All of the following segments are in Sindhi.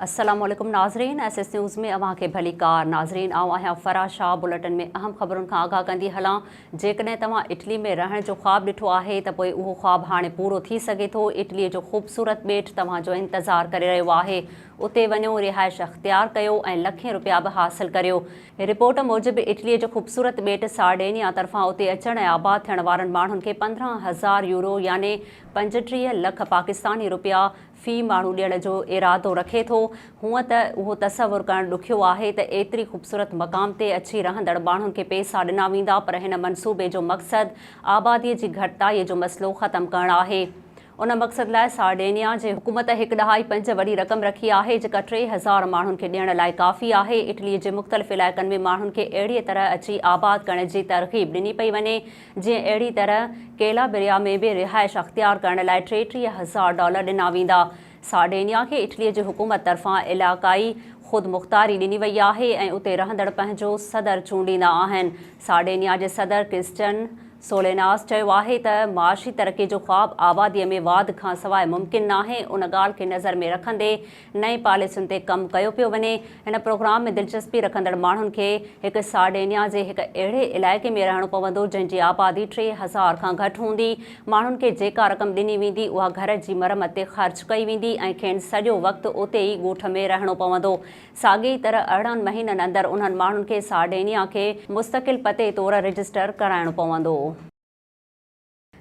السلام عليڪم ناظرين ايس ايس نيوز ۾ اوهان کي ڀليڪار ناظرين آئون آهيان فرح شاهه بلٽن ۾ اهم خبرن کان آگاهه ڪندي هلان جيڪڏهن توهان اٽلي ۾ رهڻ جو خواب ڏٺو آهي ته پوء اهو خواب هاڻي پورو ٿي سگهي ٿو اٽلي جو خوبصورت ٻيٽ توهان جو انتظار ڪري رهيو آهي اتي وڃو رهائش اختيار ڪيو ۽ لکين رپيا به حاصل ڪريو رپورٽ موجب اٽلي جو خوبصورت ٻيٽ سارڊينيا طرفان اتي اچڻ ۽ آباد ٿيڻ وارن ماڻهن کي 15,000 يورو يعني 35 لک پاڪستاني رپيا في ماڻهو ڏيڻ جو ارادو رکي ٿو. هونء ته اهو تصور ڪرڻ ڏکيو آهي ته ايتري خوبصورت مقام تي اچي رهندڙ ماڻهن کي پئسا ڏنا ويندا پر هن منصوبي جو مقصد آبادي جي گهٽتائي جو مسئلو ختم ڪرڻ آهي. ان مقصد لاء سارڊينيا جي حڪومت هڪ ڏهائي پنج وڏي رقم رکي آهي جيڪا 3000 ماڻهن کي ڏيڻ لاء ڪافي آهي. اٽلي جي مختلف علائقن ۾ ماڻهن کي اهڙيء طرح اچي آباد ڪرڻ جي ترغيب ڏني پئي وڃي جيئن اهڙي طرح ڪيلابريا ۾ به رهائش اختيار ڪرڻ لاء 33,000 ڊالر ڏنا ويندا. سارڊينيا کي اٽلي جي حڪومت طرفان علائقائي خودمختاري ڏني وئي آهي ۽ اتي رهندڙ پنهنجو صدر چونڊيندا آهن. سارڊينيا جي صدر ڪرسچن سوليناس چيو آهي ته معاشي ترقي جو خواب آبادي ۾ واڌ کانسواء ممڪن ناهي، ان ڳالهه کي نظر ۾ رکندي نئين پاليسين تي ڪم ڪيو پيو وڃي. هن پروگرام ۾ دلچسپي رکندڙ ماڻهن کي هڪ سارڊينيا جي هڪ اهڙي علائقي ۾ رهڻو پوندو جنهن جي آبادي 3000 کان گهٽ هوندي. ماڻهن کي جيڪا رقم ڏني ويندي اها گهر جي مرمت تي خرچ ڪئي ويندي ۽ کين سڄو وقت اتي ئي ڳوٺ ۾ رهڻو پوندو. ساڳي ئي طرح 18 مهينن اندر انهن ماڻهن کي سارڊينيا کي مستقل پتي طور رجسٽر ڪرائڻو پوندو.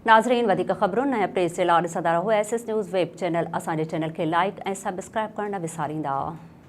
ناظرين وڌيڪ خبرن ۽ اپڊيٽس جي لا ڏسندا رهو S S news web channel اسان جي چينل کي لائيڪ ۽ سبسڪرائيب ڪرڻ نه وساريندا.